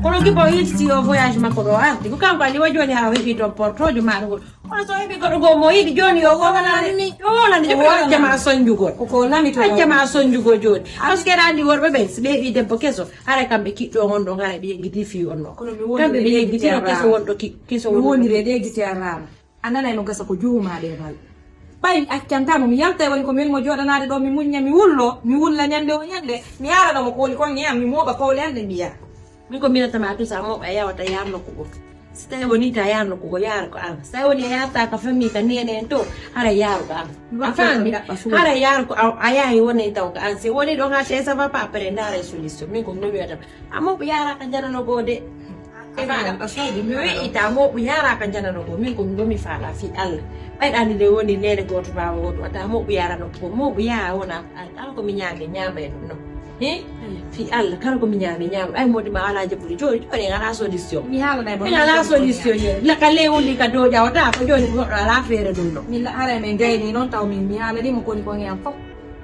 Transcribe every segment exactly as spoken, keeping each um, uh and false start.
Kono Gibo itti o voyage makko ɗo ardi. Ko kanko Ali wa joni ha o heɓi toon portojo maɗa ngol. Kono so heɓi goɗɗo goo mo yiɗi joni o wonani mi. O wonani mi. Accama sonjugol. Koko nami to. Accama sonjugol joni. Parce que aɗa andi worɓe ɓen, so ɓe heɓi debbo keso, hara kamɓe kiɗɗo on ɗon, hara ɓe yeggiti fi on ɗon. Kono mi woniri kamɓe ɓe yeggiti no keso wonɗo ki-, keso wonɗo. Mi woniri e ɗe gite a rama. A nanay no gasa ko juuma ɗe bal. Ɓay accantamo mi yalta e woni ko min mo jooɗanaade ɗo mi muñña mi wullo, mi wulla ñande o ñande, mi haalana mo kooli kon e am, mi mooɓa kowle am ɗe mbiya. Min ko minatama tusa mooɓa e yawata yaar nokku goo. So tawi woni ta yaar nokku goo yaara ko an. So tawi woni a yaarta ka famille ka nene en to, hara yaaru ko an. A faami? Hara yaaru ko an, a yahi woni taw ko an. Si woni ɗon ha te ça va pas après ndaara e solution. Min ko mi wiyata. A mooɓu yaara ka janano goo de. E faala. Mi wi'ita mooɓu yaara ka janano goo. Min ko mi ɗo mi faala fi Allah. Ɓay ɗani nde woni nene gooto baawa woo ɗum. Ata mooɓu yaara nokku goo. Mooɓu yaara wona an. Kala ko mi ñaami, ñaama e ɗum non. Hi? Fi Allah, kala ko mi ñaami, ñaama. Ɓay moodi ma ala jabbude. Jooni, jooni, ala solution. Mi haalana e mo. Mi ala solution, jooni. La ka lewundi ka dow ƴawata, ko jooni ko goɗɗo ala feere ɗum ɗo. Mi la-, haray min gayni noon taw min mi haalani mo koni ko en fof.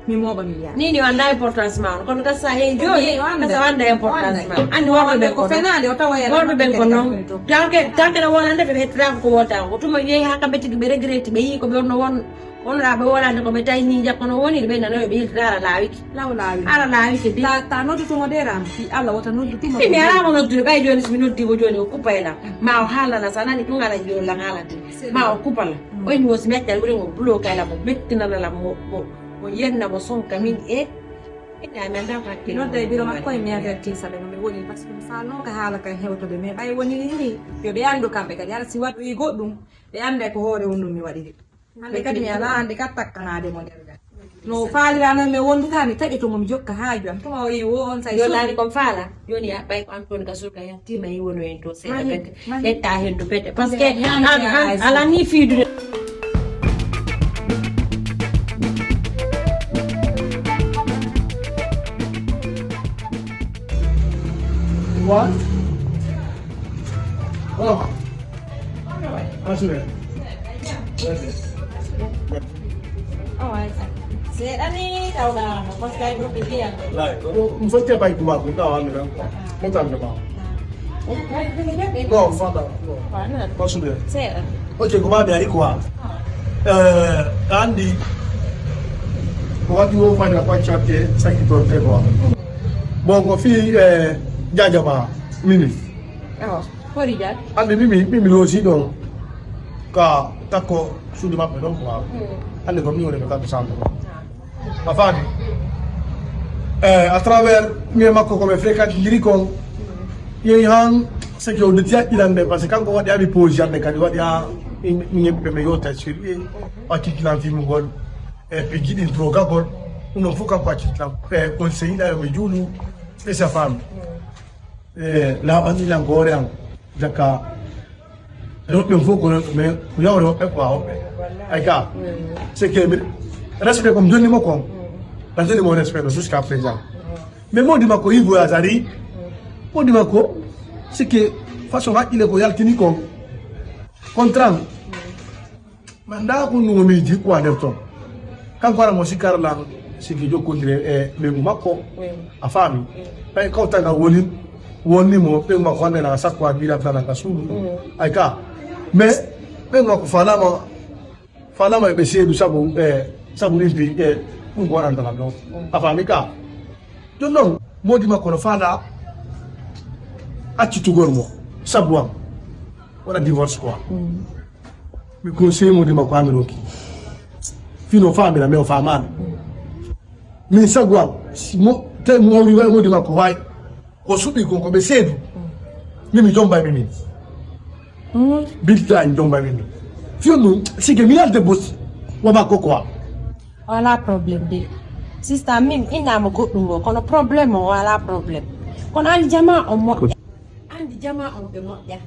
Mi mooɓa mi yaha. Ni, ni o anndaa importance ma on. Kono gasa heen jooni, gasa o anndaa importance ma on. Andi worɓe ɓen ko fenaande, o tawa en worɓe ɓen ko noon. Tanke, tanke na wonande ɓe hettiraka ko wonta ko. Tuma yehi haa kamɓe tigi ɓe regretti, ɓe yii ko ɓe wonno won-, wonnoraaɓe wonande ko ɓe tawi ni jakkono woniri ɓe nanoyo ɓe yiltata ara laawiki. Law laawiki. Ara laawiki de. Ta, ta noddu tuma de ram. Fi Allah wota noddu tuma. Mi araama noddude ɓay jooni so mi noddi mo jooni o kuppa e lam. Ma o haalana sa nani ɗum ara jooni lan haalante. Ma o kupa lam. O inni wo si mi accan ɓuri mo bulo kay lam mo mettinana lam mo, mo. Mo yenna mo sonka min e. Ina mi anndaa ko hakkille. Nodda e biro makko e mi avertir saɓe no mi woni, par ce que mi faalnoo ka haala kan hewtude, mais ɓay woniri ni, yo ɓe anndu kamɓe kadi, hara si waɗoyi goɗɗum, ɓe annday ko hoore on ɗum mi waɗiri. Hannde kadi mi alaa hannde kadi takkanaade mo nder gaa. No faaliraano mi wondude haa mi taƴoto mo mi jokka haaju am, tuma o yehi wo on say. Yo laari kon faala, jooni a ɓay ko an toon ka surga. Tima yi wono en to seeɗa pete. Ƴetta hen to pete. Parce que an, an, ala ni fiidude. What? Oh. Assuré. Seeɗa ni tawɗa parce que ay ɓurɓe fiya. Ɗum fof keɓay tubaako tawa mi tan. Mo tan de ɓaawo. Non, fada. Assuré. Seeɗa. Ok, ko maa mi ari quoi. Eh, andi ko waɗi o mbaɗa ko cakke saki toon te quoi. Bon, ko fii, eh, jaajama mimi. Awa, hori jaat? Andi mimi, mimi loosi ɗon ka takko suudu maɓɓe ɗon quoi. Andi ko mi woni ko takko sambo. A faami? Eh, à travers mi e makko ko mi fréquente jiri kon. Yehi han seki o deti haqqilande parce que kanko waɗi ami pause hannde kadi waɗi ha mi ñebbe mi yewta sur lui. Accittilan fimugol e ɓe jiɗi drogagol. Ɗum ɗon fof kanko accittilan e conseil ɗa yo mi juulu. Ɓe sa faami. E laaɓani lan hoore am. Jaka rewɓe fof ko rewɓe, mais ko yawre woɓɓe ko ha woɓɓe. Ay ka, c'est que mi respect ko mi jonni mo kon. Tan jonni mo respect no jusqu'à présent. Mais modi makko yi voyage ari. Modi makko, c'est que façon hakkille ko yaltini kon. Contrat. Ma ndaa ko ɗum o miiji ko nder toon. Kanko ara mo sikkara lan siki jokkondire e ɓeyngu makko. A faami? Ɓay kawtal ngal woni, wonni mo ɓeyngu makko hannde na sakko a mbiɗa fana ka suudu. Ay ka. Mais ɓeyngu makko falama, falama e ɓe seedu sabu, e sabu rimpi e ɗum ko waɗanta lan ɗon. A faami ka? Ɗum ɗon, modi makko no faala accitugol mo sabu am. Waɗa divorce quoi. Mi conseil mo dima ko ami ronki. Fino famira, mais o famano. Min sagwa, mo, te mo wi mo dima ko way. Ko suɓi kon ko ɓe seedu. Min mi jomba min. Billahi mi jomba min. Fiyo ɗum, sike mi yalde bos. Wama ko quoi. Wala problème de. Sista min inama goɗɗum o, kono problème o wala problème. Kono an jama on moƴƴa. Andi jama on ɓe moƴƴa.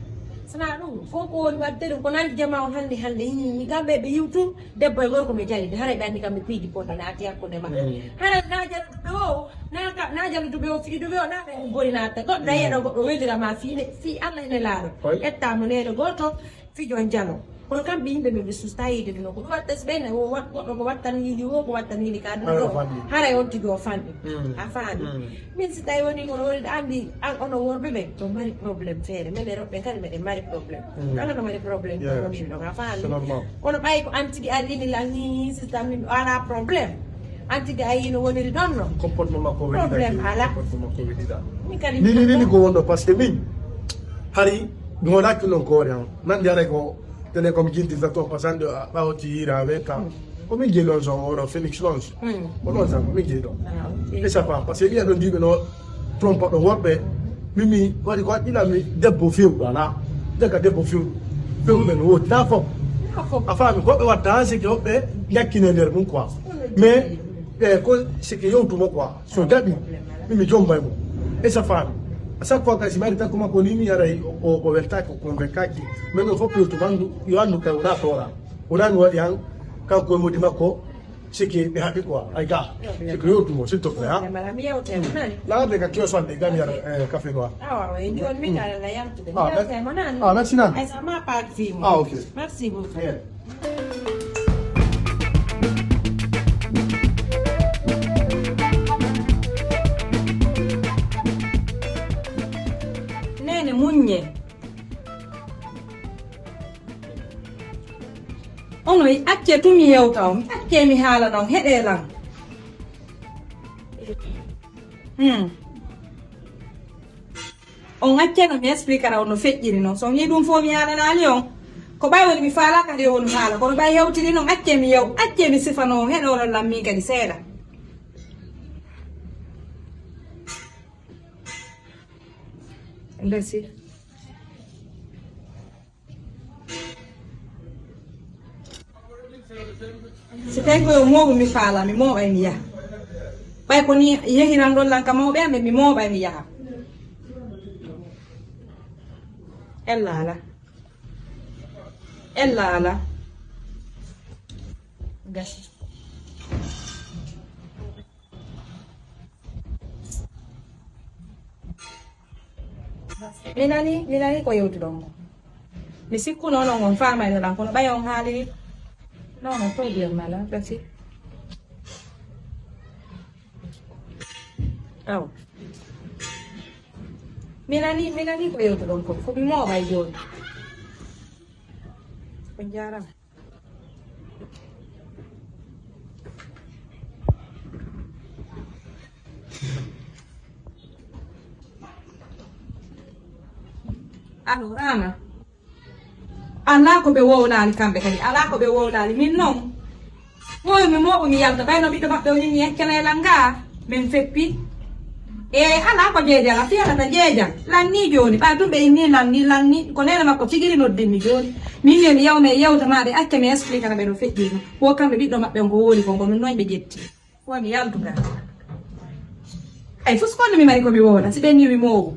Sana ɗum, fof ko woni waɗde ɗum, kono andi jama on hannde, hannde, hii, kamɓe ɓe yiw tun, debbo e gorko ɓe jali, haray ɓe andi kamɓe piiji bonɗi naati hakkunde maɓɓe. Hara na jaluduɓe o, na ka, na jaluduɓe o, fiiduɓe o, na ɓe boni naata. Goɗɗo na yiya ɗo goɗɗo welira ma fii ne, fii Allah ene laaɗo. Ƴetta mo neene gooto, fijo on jalo. Kono kamɓe yimɓe ɓe, ɓe susta yiide ɗum. Ko ɗum watta, si ɓeyna o wat-, goɗɗo ko wattani yiide, o ko wattani yiide ka ɗum ɗo. Haray on tigi o fanɗi. Mm. A faami? Mm. Min si tawi woni kono woni ɗo anndi an ono worɓe ɓe, to mari problème feere. Men e rewɓe kadi meɗen mari problème. Mm. Kala no mari problème, ko woni ɗon, a faami? C'est normal. Kono ɓay ko an tigi ari ini lan ni, si tawi min ala problème. An tigi a yii no woniri ɗon no? Comportement makko weɗiɗa. Problème ala. Comportement makko weɗiɗa. Min kadi ni, ni, ni, ni ko wonɗo, parce que min hari mi wonaki non ko woni an. Nan jaray ko tene ko mi jinti zato pasande ɓawo ti yira we kam. Ko min jeyi ɗon son oɗo Félix Lons. Hmm. Ko ɗon tan ko min jeyi ɗon. Ah, ok. E ça va, parce que mi aɗon jiɓe no trompe ɗo worɓe. Mimi waɗi ko waɗɗina mi debbo fewɗo ala. Daga debbo fewɗo. Fewɓe no wodi na fof. A faami ko ɓe watta han sike hoɓɓe jakkine nder mum quoi. Mais e ko sike yewtumo quoi. So daɗi mimi jombay mo. E ça faami. A chaque fois kasi mari takuma ko ni mi yaray o, o weltaki o convaincaki. Mais no fof yewtu mandu yo andu kay wona toora. Wona mi waɗi han kanko e modi makko. Siki mi happy quoi. Ay ga. Siki yo tumo s'il te plaît, hein. Mara mi yewte mo nani. La de ka kiyo son de gami yara, eh, café noir. Ah ouais, ouais, ndi on mi kala la yamtude. Ah, merci. Ah, merci nani. Ay sama pa fi mo. Ah, ok. Merci beaucoup. Yeah. Nene muññe. Ono accee tun mi yewta on, accee mi haala non, heɗee lan. Hmm. On accee no mi expliquera on no feƴƴiri non. So on yi'i ɗun fow mi haalanaali on. Ko ɓay woni mi faalaaka kadi on haala. Kono ɓay hewtiri non, accee mi yew, accee mi sifano on, heɗoo lan min kadi seeɗa. Ndesi. Si tawi ko yo mooɓu mi faala, mi mooɓay mi yaha. Ɓay ko ni yehiran ɗon lan ka mawɓe amen, mi mooɓay mi yaha. Ella ala. Ella ala. Gasi. Mi nani, mi nani ko yewtuɗon ko. Mi sikkuno non on famayno lan, kono ɓay on haaliri. Non, non, problème ala, gasi. Aw. Mi nani, mi nani ko yewtuɗon ko. Ko mi mooɓay jooni. On jaarama. Allo, Rama. Alaa ko ɓe wowlaali kamɓe kadi, alaa ko ɓe wowlaali. Min non, moyo mi mooɓo mi yalta, ɓayno ɓiɗɗo maɓɓe o nini yeccana e lannga, min feppi. E alaa ko jeejal, a fiyatata jeejal. Lanni jooni, ɓay ɗum ɓe inni lanni, lanni, ko neene makko tigiri noddinmi jooni. Min wiya mi yaw mi e yewta ma ɓe acca mi expliquana ɓe no feƴƴino. Wo kamɓe ɓiɗɗo maɓɓe on ko wowli kon, ko ɗum noon ɓe ƴetti. Woni yaltuga. Ay, fus konno mi mari ko mi wowla, si ɓe ni mi mooɓo.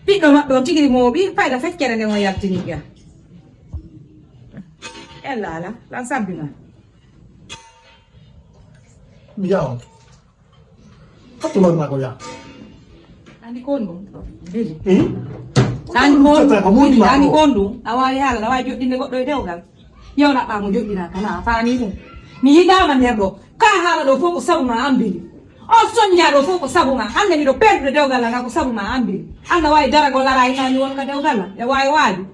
Ɓiɗɗo maɓɓe on tigiri mooɓi, fayda feccere nden o yaltini ga. Ella ala, lan sabbina. Mi yawa. Fattu man ma ko ya. Ani kon ɗum. Bili. Hmm? Ani kon Tata ko moni ma ɗum. Ani ko. Kon ɗum. A waawi haala, a waawi joɗɗinde goɗɗo e dewgal. Yewna ɓa mo joɗɗina kala, a faami ɗum. Mi yiɗaama nder ɗo. Ka haala ɗo fof ko sabu ma an Bili. O soñña ɗo fof ko sabu ma. Hannde miɗo perdude dewgal am, ko sabu ma an Bili. An na waawi daragol ara e nani wonka dewgal am. E waawi waaju.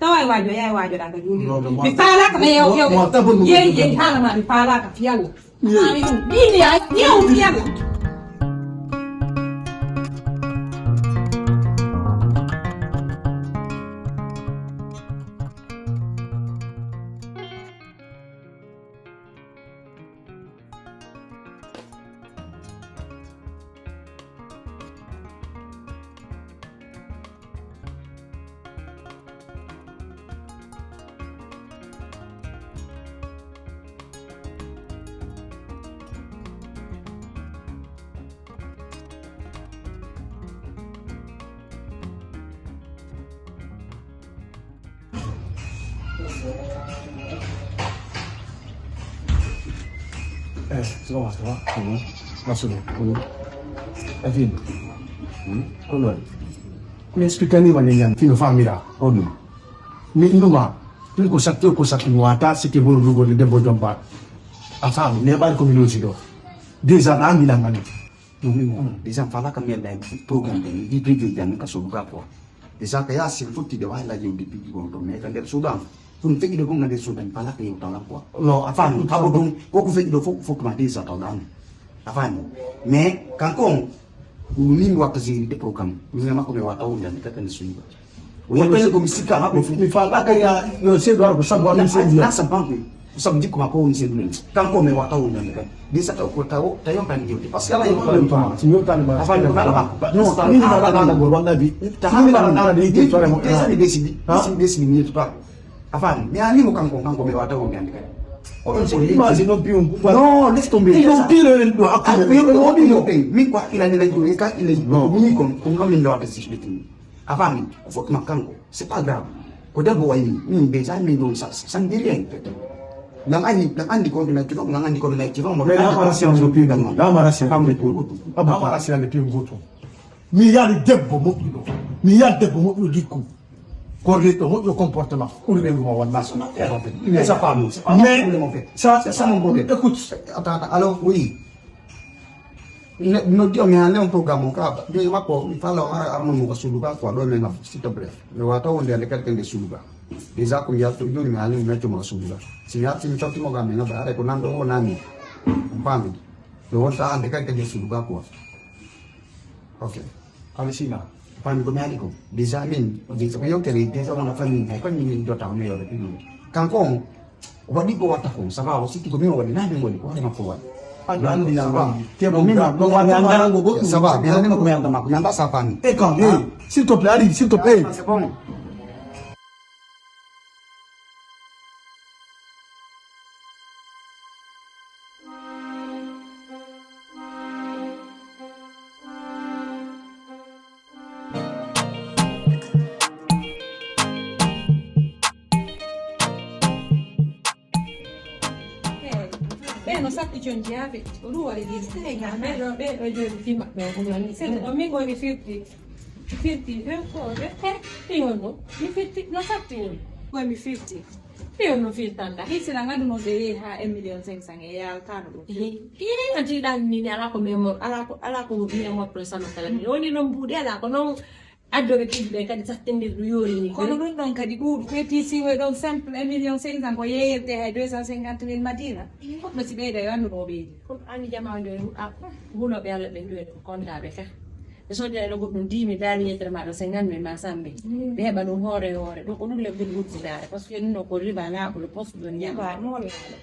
Tawa e waaju, yaay waaju ɗa ka juuli. Non, non, mi faalaaka, mais yow, yow. Mo, mo, tabun mo, yeyi, tabun. Yeyi, haala ma, mi faalaaka, fi Yalla. Yeyi. Faami ɗum. Ɗiɗi ay, yew, fi Yalla. Eh, ça va, ça va? Mhm. Masolo. Mhm. Afin. Mhm. Kono. Mi explica ni ma nyan fino famira. Onu. Mi nduma. Ɗum ko sakki, ko sakki mi wata, sike bolo ɗum woni debbo jomba. A faami, neɓaali ko mi looti ɗo. Déjà, na mi langani. Ɗum mi mo. Déjà, fala kam mi anda programme ɗen, ɗi ɗi ɗi jam ka sodu ga quoi. Déjà, ka ya si fotti de wala jewdi bigi gon ɗo, mais ka nder Sudan. Ɗum feƴi ɗo gon ka nder Sudan, fala ka yewta lan quoi. Non, a faami, kabo ɗum, ko ko feƴi ɗo fof, fof ma déjà taw ɗan. A faami. Mais, kanko on, ko min watta siride programme. Min e makko mi watta wonde hannde kadi hannde suuɗa. O yeɓɓe ko mi sikka haɓɓe fof. Mi faala kadi yo seeɗu ara ko sabu amin seeɗu. Na sabu ko sabu jikku makko woni seeɗu nen. Kanko mi watta wonde hannde kadi. Di sa taw ko taw taw tan jewte. Parce que ala yo ko ma. Si mi yewtani ma. Afan ko kala makko. Non, min ma ala ala go wala bi. Ta ala ala de ite sore mo. Te sa mi décide. Si mi décide mi yewta. A faami, mi haalii mo kanko, kanko mi waawata wonde hannde kadi. Oɗon so image non piyon. Non, laisse tomber. Ils ont pire en ɗo hakkude. Ko yimɓe woɗi mo ɓen. Min ko hakkilani lan ɗum, ka hakkilani. Non. Min kon, ko ngam min ndewata sisɓe tun. A faami, ko foti ma kanko. C'est pas grave. Ko debbo wayi min. Min déjà min ɗum sa sandiri en. Nan anndi, nan anndi ko mi natti ɗon, nan anndi ko mi natti ɗon. Mais la mara siyan so piyon. La mara siyan. Kamɓe ko. Abba. La mara siyan piyon goto. Mi yari debbo moƴƴuɗo. Mi yari debbo moƴƴuɗo jikku. Korriɗo moƴƴo comportement. Ɓuri ɓe ɗum o walla so na. Mais ça pas nous. Mais ça, ça, ça, mon problème. Écoute. Attends, attends, allô, oui. Ne- noddi o mi haalde on programme on ka joyi makko mi fala o ara arno mo ko suluga quoi ɗo men ngam s'il te plaît. Mi wata wonde hannde kadi kende suluga. Déjà ko mi yalto joni mi haalde mi metto mo ko suluga. Si mi yalti mi totti mo gam mi ngam ara ko nan ɗo o nani. Pamidi. Mi wonta hannde kadi kende suluga quoi. Ok. Alisina. Pami ko mi haali ko. Déjà min, déjà ko yewtere déjà wona famille hay famille min dota ko mi yewre ɗum. Kanko on waɗi ko watta ko ça va o sikki ko min o waɗi na min woni ko hoore makko waɗi. Ado andi na wani. Te mo min no wani anga ngo goɗɗum. Ça va mi haali ko mi anga makko mi anga sa famille. E kan eh s'il te plaît ari s'il te plaît. C'est bon. Ɓe no satti conjiyaaɓe o ɗum waɗi ɗin sega ɓeɗo ɓeɗo joni fi maɓɓe o ɗum anni sega ɗon min komi firti firti ɓe ko ɓe ɓe ɗiyon ɗum mi firti no satti ɗum komi firti ɗiyon no firtanta hisira ngadu noon ɓe yehi ha un million cinq cent e yaltano ɗum iri a tiɗan nini ala ko memo ala ko ala ko memo presano kala ni woni noon mbuuɗi ala ko noon Addoɓe piji ɓe kadi sattindirɗu yoori ni. Kono ɗum ɗon kadi ɗuuɗu ɓe tisiwe ɗon simple un million cinq cent ko yeeyirte hay deux cent cinquante mille madina. Goɗɗo si ɓeyda yo anndu ɗo ɓeydi. Kono anni jama o jooni huɗa huloɓe Allah ɓe ɗuwe ɗum kontaɓe ka. Ɓe sodira ɗo goɗɗum dix mille daali yettere maɗo cinquante mille ma sambe. Ɓe heɓa ɗum hoore e hoore ɗum ko ɗum leɓɓel wurtidaare parce que ɗum ɗo ko riba laaɓuɗo poste ɗon ñama. Riba moolaaɗo.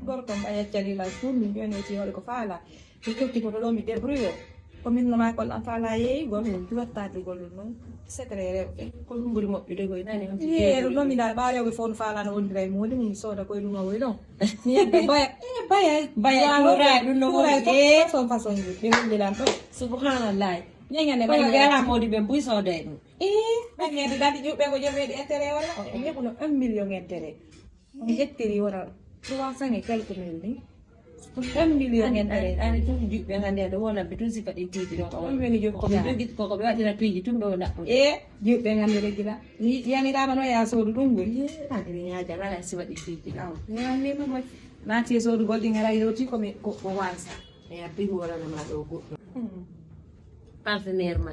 Gorko mba yeccani lan ɗum min jooni o tihoɗo ko faala. Mi ƴetti koto ɗo mi débrouille o. Ko min no ma kol an faala yeeyi gol mi wattaade gol ɗum noon. Secret rewɓe ko ɗum ɓuri moƴƴude koye nani on. Yeeru ɗo mi ndaa ɓaarewɓe fof no faalano wondira e muuli mum mi sooda koye ɗum awoy ɗon. Mi yedda baya. Baya baya ɓura ɗum no woni e façon façon ji ɓe hollilan ɗo. Subhanallah. Ñeñane ɓay ɓe ala moodi ɓe buy sooda e ɗum. Ii ɓe ngedi dadi juɓɓe ko jomeɗi intérêt wala o ɓe ñeɓuno un million intérêt. Mi ƴettiri wona trois cent et quelque mille ni. Un million en ari ari tun juɓɓe hannde aɗa wona ɓe tun sifa ɗi tiiɗi ɗo on woni jogi koɓe jogit koko ɓe waɗira piiji tun ɓe o ɗaɓɓude e juɓɓe hannde regila mi yiɗi yamirama no ya soodu ɗum ngol adiri ñaajal ala sifa ɗi tiiɗi ɗo nannima moƴ naati e soodugol ɗi ngara yewti komi ko wansa e abbi mi waɗanama ɗo goɗɗo partenaire ma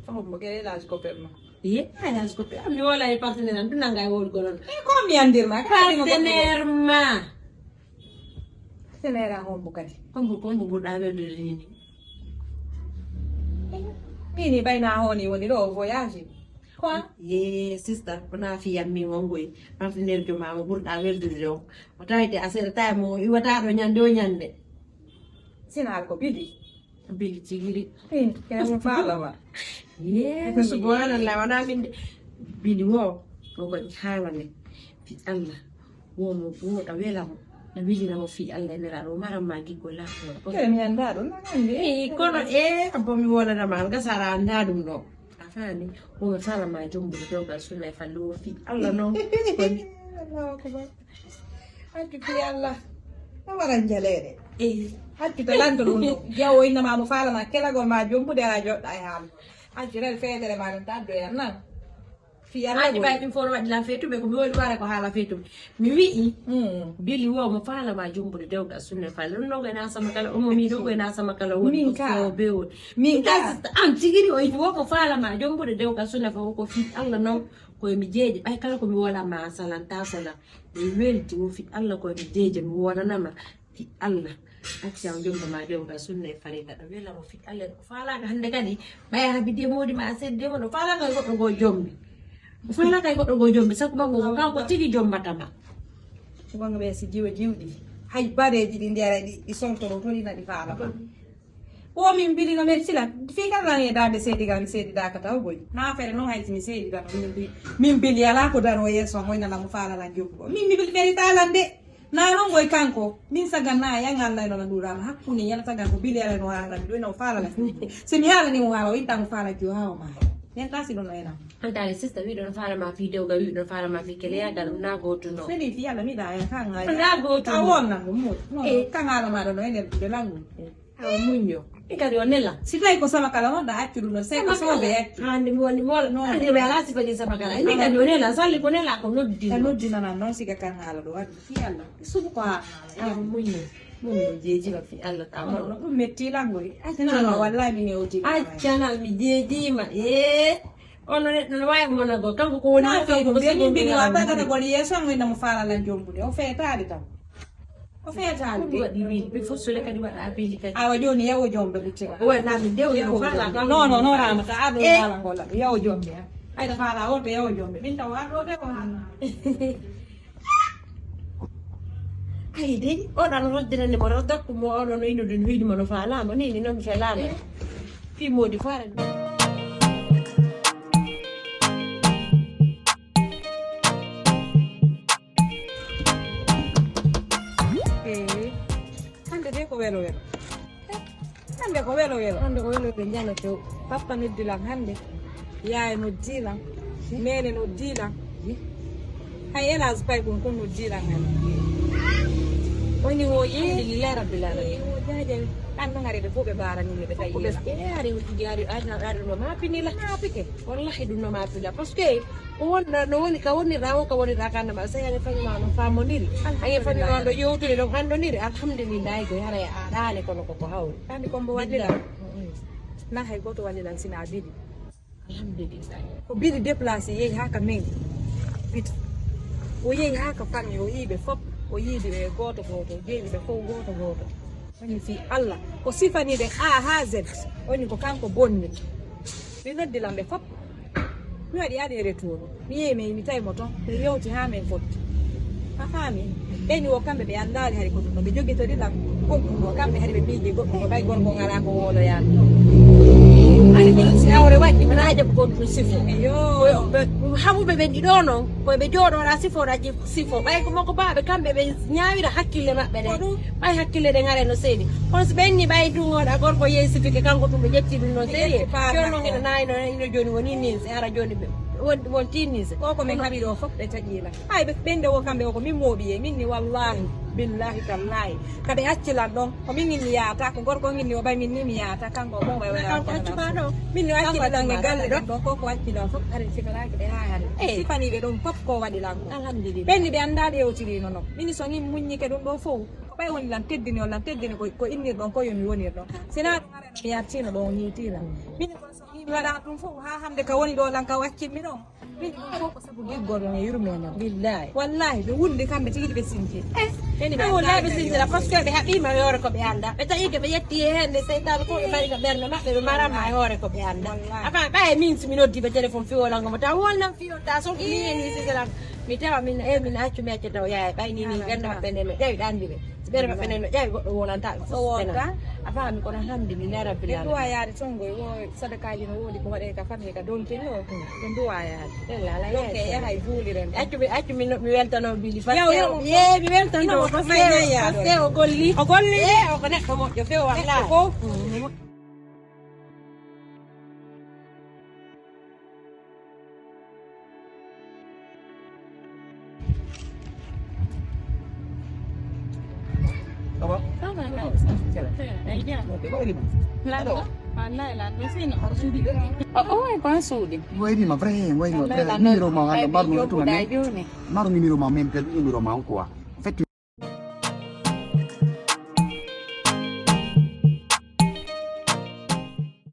Fofo mo kene elage copain ma. Ye elage copain mi wala e partenaire am ɗum nanga e wowlugol on. E ko mi andirma kadi mo partenaire ma. Partenaire a hombo kadi. Hombo ko hombo ɓurɗa weldude ni ni. Mini ɓayna honi woni ɗo voyage. Quoi? Ye sister wona fiyam mi wongoy partenaire joma mo ɓurɗa weldude o o tawite a seeɗa tawi mo iwataɗo ñande o ñande. Sinal ko bili. Bili tigiri. Kemo faalama. Subhanallah wona min de. Bili wo ko waɗi haalane fi Allah womo woɗa welamo na wiliramo fi Allah e neraɗo o maramma giggol lakkoro. Kere mi annda ɗum nanande. Eyi kono e abbo mi wonanama gasara annda ɗum ɗo. A faami womo salama jombude dogal sunna e falluwo fi Allah noon. Allahu akbar. Hajju fii Allah no waran jaleeɗe. Hajju to lanto ɗum ɗo jawo innama mo faalama kelagol ma jombude ala joɗɗa e haala. Hajju rel feetere ma ɗum taddoyan nan. Fi Yalla haaji gol. Ɓay ɗum fof no waɗi lan feetuɓe, ko mi woni waare ko haala feetuɓe. Mi wi'i, mm, Bili wo mo faala ma jombude dewgal sunna faala. Ɗum ɗo ko ena sama kala, omo mi ɗo ko ena sama kala woni. Min ko ka. Ko be woni. Min ka. Min ka sista, an tigiri o yiɗi wo ko faala ma jombude dewgal sunna faala ko fi Allah non. Ko mi jeeji, ɓay kala ko mi wala ma salan, ta salan. Mi welti wo fi Allah ko mi jeeji, mi wonanama. Fi Allah, acca o jomba ma jomba sunna e farilla ɗo wela mo fi Allah ko faalaka hannde kadi. Ɓaya ha bidde modi ma sedde mo ɗo faalaka e goɗɗo goo jombi. O faalaka e goɗɗo goo jombi, sabu makko ko kanko tigi jombata ma. Gonga ɓe si jiwa jiwɗi. Hay bareji ɗi ndiyara ɗi, ɗi sontoro to ɗi naɗi faala ma. O min bili no meri sila. Fi kala lan e dande seedi ga mi seedi daka taw boy. Na fere non hay mi seedi ga min bi. Min bili ala ko daro yeso mo nana mo faala lan jombo. Min mi bili meri talan de. Na non goy kanko, min sagan na yan Allah no na dura ma hakkunde yan sagan ko bili ala no ala do no fala la. Se mi ala ni mo ala o inta mo fala jo hawo ma. Nen ta si no ena. Antare sista wi ɗon faala ma fi dewgal wi ɗon faala ma fi keleya dal na goto no. Seni fi ala mi da ya kan ngai. Na goto. Ta wonna mo mo. No. Eh. Kan ala ma do no ene de langu. Awa muñño. Ɗi kadi o nela. Si tawi ko sama kala on da accu ɗum ɗon sey ko soɓe accu. Hande mi woni mola. No. Hande mi ala sifaji sama kala. Ni kadi o nela, salli ko nela ko noddina. Ka noddina nan non siga kan haala ɗo waddi. Fi Allah. Subu ko ha. Awa muñño. Muñño jeejima fi Allah ta mo. No ɗum metti langoy. Accanama wallahi mi hewti. Accanal mi jeejima. Eh. Ono neɗɗo no wawi mona go kanko ko woni. Na ko ko sigi bini wa tagata gol yeso mo ina mo fala lan jombude. O fetali taw. O fetali. Ɗum waɗi wiide ɓe fof sole kadi waɗa abeeji kadi. Awa jooni yawo jombe ɓitte. O waɗa mi dew yawo fala kan. No no no rama ta ado fala ngol. Yawo jombe. Ay da fala o to yawo jombe. Min taw ado de ko hanna. Ay de o dan roddinande mo rodda ko mo oɗo no ino den wiidi mo no fala mo ni ni non fela mo. Fi modi fara. Hande de ko welo welo. Hande ko welo welo. Hande ko welo welo jana to. Papa noddi lan hande. Yaye noddi lan. Nene noddi lan. Hay elas pay kon kon noddi lan hande. Oni wo ye. Alhamdulillah rabbil alamin. Wo jaje. An no ngare de fobe barani be tayi. Ko be ari wuti ari ari no ma pinila. Ma pike. Wallahi ɗum no maapila parce que ko wonno no woni ka wonirɗa o ka wonirɗa kanda ma sey aña famima no famodiri aña famima no yewtude ɗon anndodiri alhamdulillahi ko yara e aɗaale kono koko hawri kandi kombo waɗira. Na hay goto waɗiran sina bili. Alhamdulillahi. Ko bili déplacé yehi ha ka men bit o yehi ha ka famille o yiiɓe fop o yiiɗi ɓe goto goto o jeeɗi ɓe fof goto goto. Woni fii Allah ko sifaniiɓe A haa Z. Woni ko kanko bonni. Mi noddi lan ɓe fof. Mi waɗi aller retour. Mi yehi mi mi tawi mo ton. Mi yewti haa min fotti. A faami? Ɓeni o kamɓe ɓe anndaali hari ko ɗum ɗo ɓe jogitori lan goɗɗum ɗo kamɓe hari ɓe miiji goɗɗum ɗo ɓay gorko ngalaa ko woloyaani. Ani ko si awre waɗi mi naaja ko goɗɗum sifo. Yo. Hamuɓe ɓen ɗiɗo noon koye ɓe jooɗoɗa sifoɗa sifo ɓay ko makko baaɓe kamɓe ɓe ñaawira hakkille maɓɓe ɗe ɓay hakkille ɗe ngare no seedi kono so ɓenni ɓay duŋoɗa gorko yehi sifike kanko ɗum ɓe ƴetti ɗum noon sérieux jooni noon ina nayi noon ino jooni woni nin si hara jooni ɓe wonti nin se koko min haɓi ɗo fof ɓe taƴila ɓay ɓe ɓende wo kamɓe o ko min mooɓi e min ni wallahi billahi tallahi kaɓe accilan ɗon ko min inni yaata ko gorko inni o ɓay min ni mi yaata kanko o ɓay wala accuɓa ɗo min ni accilan e galle ɗon ɗon koko accilan fof hari sifanaaki ɓe ha hari sifaniɓe ɗum fof ko waɗi lanko alhamdulillah ɓenni ɓe annda ɗe yewtirino non mini so ngin muññike ɗum ɗo fof ko ɓay woni lan teddini on lan teddini ko innir ɗon ko yomi wonir ɗon sina mi yartino ɗon o ñiitila mini mi waɗa ɗum fof ha hande ka woni ɗo lan ka waccimmi ɗon mini ɗum fof ko sabu giggol ɗon e yurmene billahi wallahi ɓe wulli kamɓe tigi ɓe sinti ɓe wulli ɓe sintira parce que ɓe haɓima yoore ko ɓe annda ɓe tawi ko ɓe yetti e hende seytane ko ɓe mari ka ɓernde maɓɓe ɓe maranma e hoore ko ɓe annda afa ɓaye min somi noddiɓe téléphone fiwolango mo taw wolnan fiyotta son ko mi yeni sisiran mi tawa min e min accu mi acca taw yaya ɓay ni min ɓernde maɓɓe nde no ƴawi ɗandiɓe so ɓernde maɓɓe nde no ƴawi goɗɗo wonanta ɓe fof a faami kono alhamdulillah rabbil alamin duwa yaade tongoy wo sadakaji no woodi ko waɗe ka famille ka donkin o ɓe duwa yaade donc e yahay juuliren accu mi accu mi weltano bili parce que ye mi weltanto parce que o golli o golli e o ko neɗɗo moƴƴo few wallahi Apa? Apa? Apa? Apa? Wallahi la, to sino. O, o, e ko an suuɗi? Waynima vrai, waynima Wallahi vrai. la, Numéro ma ay, walla mbaɗ mo yo tuma ɓuuɗa men. Jooni. Maro numéro ma même tel numéro ma on quoi.